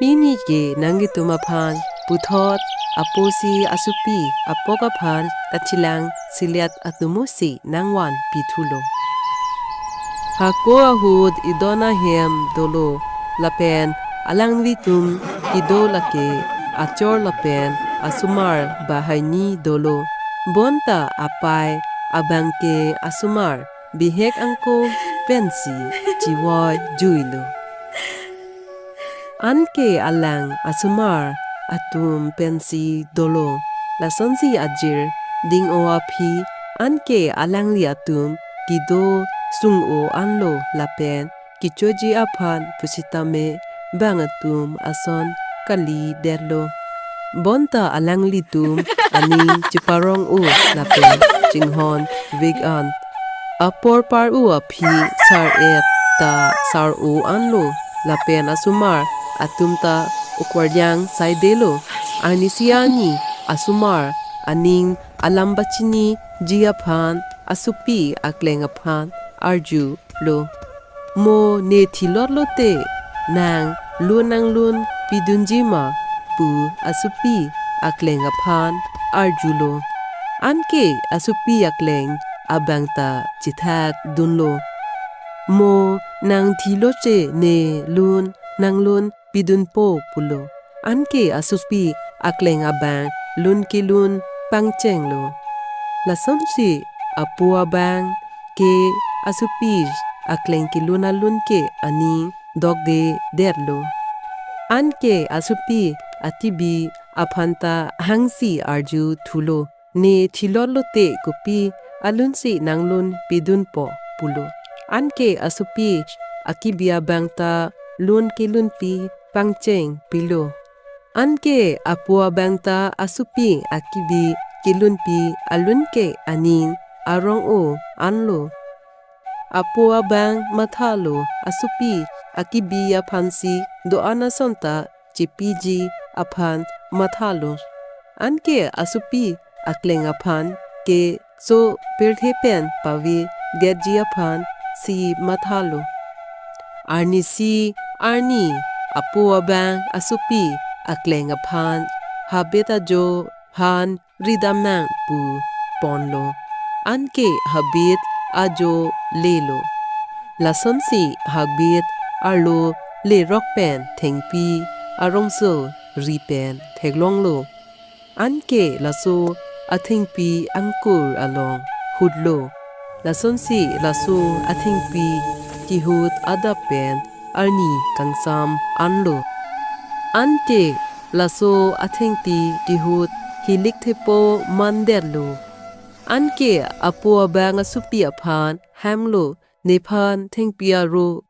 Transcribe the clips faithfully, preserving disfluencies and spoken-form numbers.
Pini ke nangtum aphan puthot apo si asopi apok aphan kachelang selet atomo si nangvan pithulo. Hako ahut idon ahem dolo, lapen alanglitum kedo lake achor lapen asomar bahaini dolo. Bonta apei abangke asomar bihek angko pensi chevoi juilo. Anke alang asomar atum pensi dolo. Lasonsi ajir ding-o aphi anke alanglitum kedo sung-o anlo lapen kechoji aphan pusitame bang atum ason kalidetlo. Bonta alanglitum aning cheparong-o lapen chinghon vek an. Apor par-o aphi sar-et ta sar-o anlo lapen asomar atum ta ukwarjang saidelo. Arnisi arni asomar aning alam pachiniji aphan asopi akleng aphan arjulo. Mo ne thilot lote nang lun nanglun pidunji ma pu asopi akleng aphan arjulo. Anke asopi akleng abang ta chethak dunlo. Mo nang thilo che ne lun nanglun pidunpo pulo. Anke asopi akleng abang lun kelun pangchenglo. Lasonsi apo abang ke asopi akleng kelun alun ke aning dokdedetlo. Anke asopi akibi aphan ta hangsi arju thulo. Ne thilot lote kopi alunsi nanglun pidunpo pulo. Anke asopi akibi abang ta lun kelunpi pangcheng pilo. Anke apo abang ta asopi akibi kelunpi alun ke aning arong-o anlo. Apo abang mathalo, asopi akibi aphansi do-an ason ta chepiji aphan mathalo. Anke asopi akleng aphan ke so pirthe pen pavedetji aphansi mathalo. Arnisi arni apo abang asopi akleng aphan habit ajo phan ridamnang pu ponlo. Anke habit ajo lelo. Lasonsi habit arlo lerok pen thengpi arongso ri pen theklonglo. Anke laso athengpi angkur along hutlo. Lasonsi laso athengpi kehut adap pen arni kangsam anlo. Anke laso athengpi kehut hilik thepo mandetlo. Anke apo abang asopi aphan hanglo, nephan thengpi aro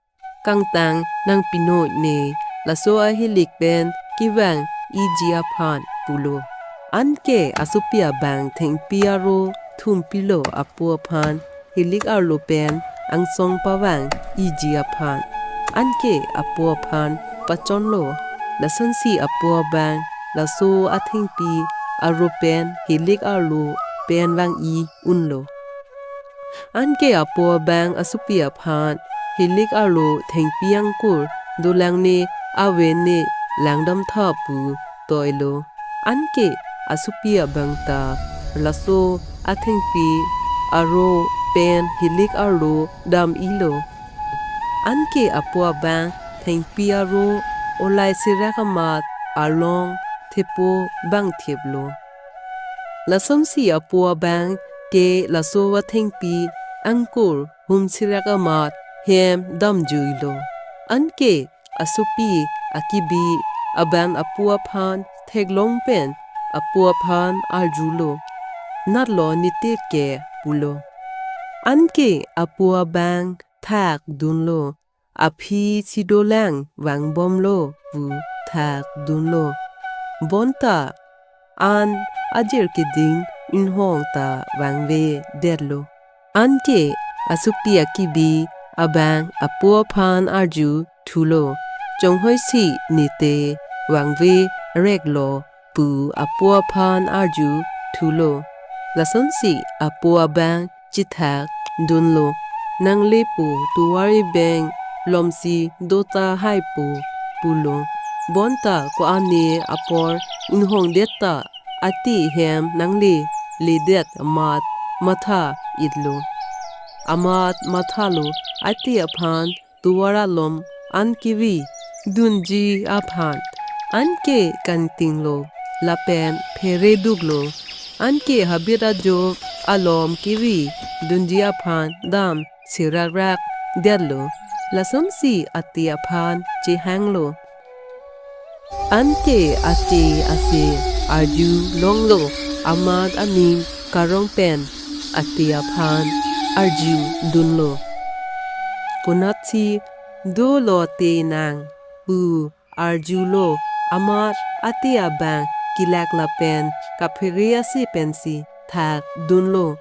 kangtang nangpinon ne, laso ahilik pen kevang-iji aphan pulo. Anke asopi abang thengpi aro thumpilo apo aphan hilik arlo pen angsong pavang-iji aphan. Anke apo aphan pachonlo. Lasonsi apo abang laso athengpi aro pen hilik arlo pen vang-i unlo. Anke apo abang asopi aphan hilik arlo thengpi angkur dolang ne ave ne langdamtha pu toilo. Anke asopi abang ta laso athengpi aro pen hilik arlo dam-ilo. Anke apo abang thengpi aro olai sirak amat arlong thepo bangthiplo. Lasonsi apo abang ke laso athengpi angkur hum sirak amat hem damjuilo. Anke asopi akibi abang apo aphan theklong pen apo aphan arjulo, "Natlo nitit ke," pulo. Anke apo abang thak dunlo, "Aphi si dolang vangbomlo," pu thak dunlo. Bonta an ajir keding inghong ta vangvedetlo. Anke asopi akibi abang apo aphan arju thulo, "Chonghoisi nite vangvereklo," pu apo aphan arju thulo. Lasonsi apo abang chethak dunlo, "Nanglepo, tovar ebeng lomsi dota haipo," pulo. bonta ko-an apor inghongdet ta ate hem nangle ledet amat matha-itlo. Amat mathalo, ate aphan tovar alom an kevi dunji aphan. Anke kangtinglo lapen phereduklo. Anke habit ajo alom kevi dunji aphan dam serakrak detlo. Lasonsi ate aphan chehanglo. Anke ate ase arjulonglo, amat aning karong pen ate aphan arjudunlo. Konatsi dolo ate nang pu arjulo, amat ate abang kelak lapen kaphere ase pensi thakdunlo.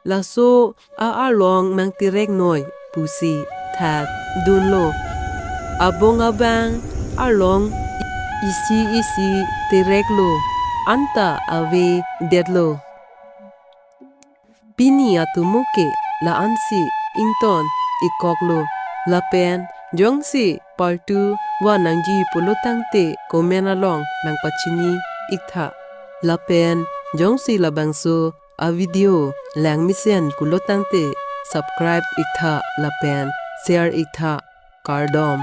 Laso a-arlong nangtereknoi pusi thakdunlo. Abong abang arlong isi isi tereklo, anta avedetlo. Pini atomo ke la-ansi ington-ikkoklo. Lapen jongsi part two vannangji pulo tangte comment along nangpachini-iktha. Lapen jongsi labangso a-video langmesen pulo tangte subscribe-iktha lapen share-iktha. Kardom.